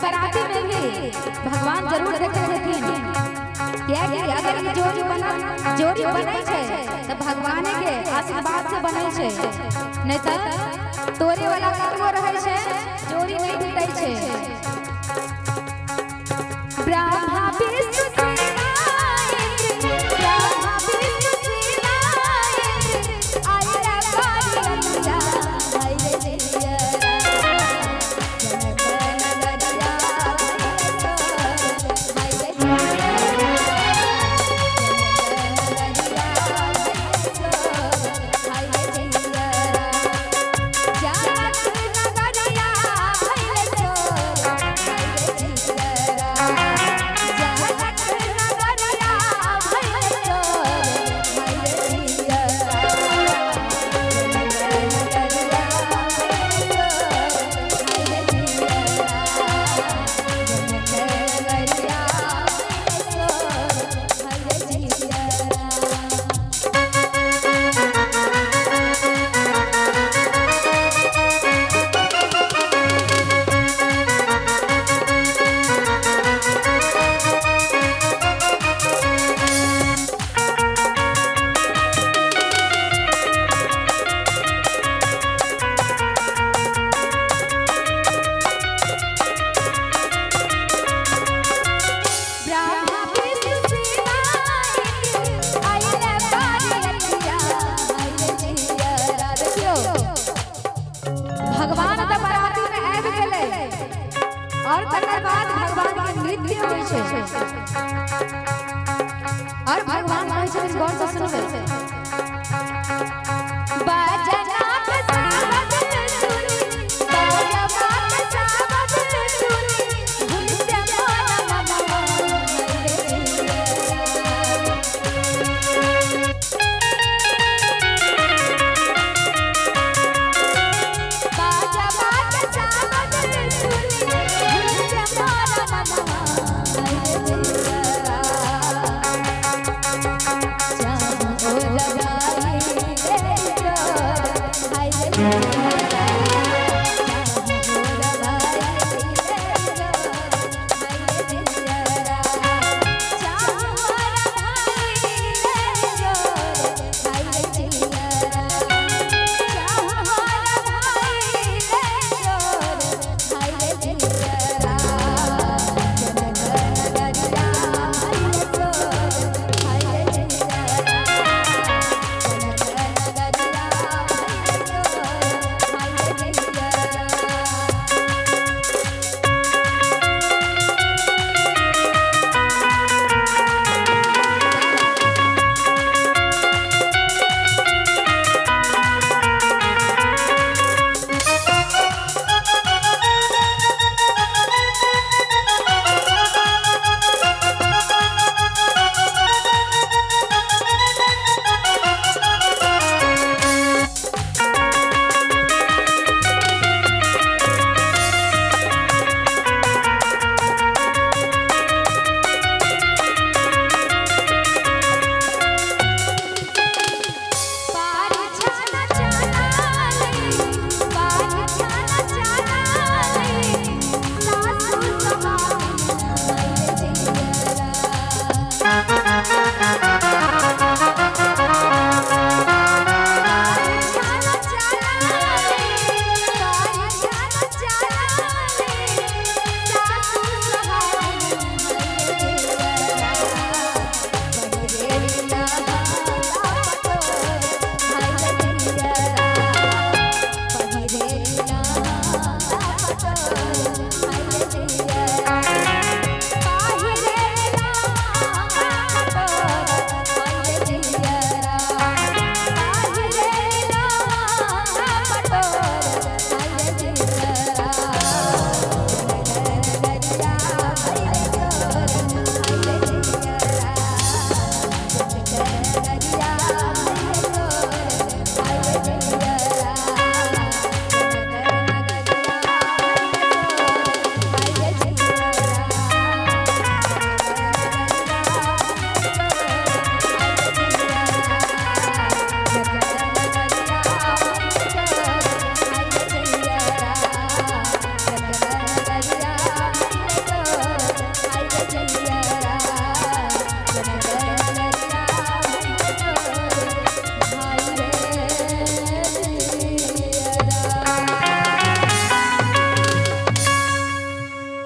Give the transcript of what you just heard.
बराती में भी भगवान जरूर देखै छथिन, कियाकि अगर ई जोड़ी बना जोड़ी बनै छै तऽ भगवाने के आशीर्वाद से बनै छै, नहीं तऽ तोड़े वाला कतबो रहै छै जोड़ी नहीं टूटै छै। ब्रह्मा विष्णु शिवा इंद्र, ब्रह्मा विष्णु शिवा इंद्र, आइला बारिया भइले जइया, जनक नगरिया भइले जइया, जनक नगरिया भइले जइया, जनक नगरिया भइले जइया, जनक नगरिया भइले जइया, जनक नगरिया भइले जइया। ब्रह्मा विष्णु शिवा इंद्र, आइले बारिया भइले जइया। देखियौ भगवान तऽ बराती में आबि गेलै और तकर बाद भगवान के नृत्य होइ छै और भगवान कहै छथिन, गौर से सुनबै।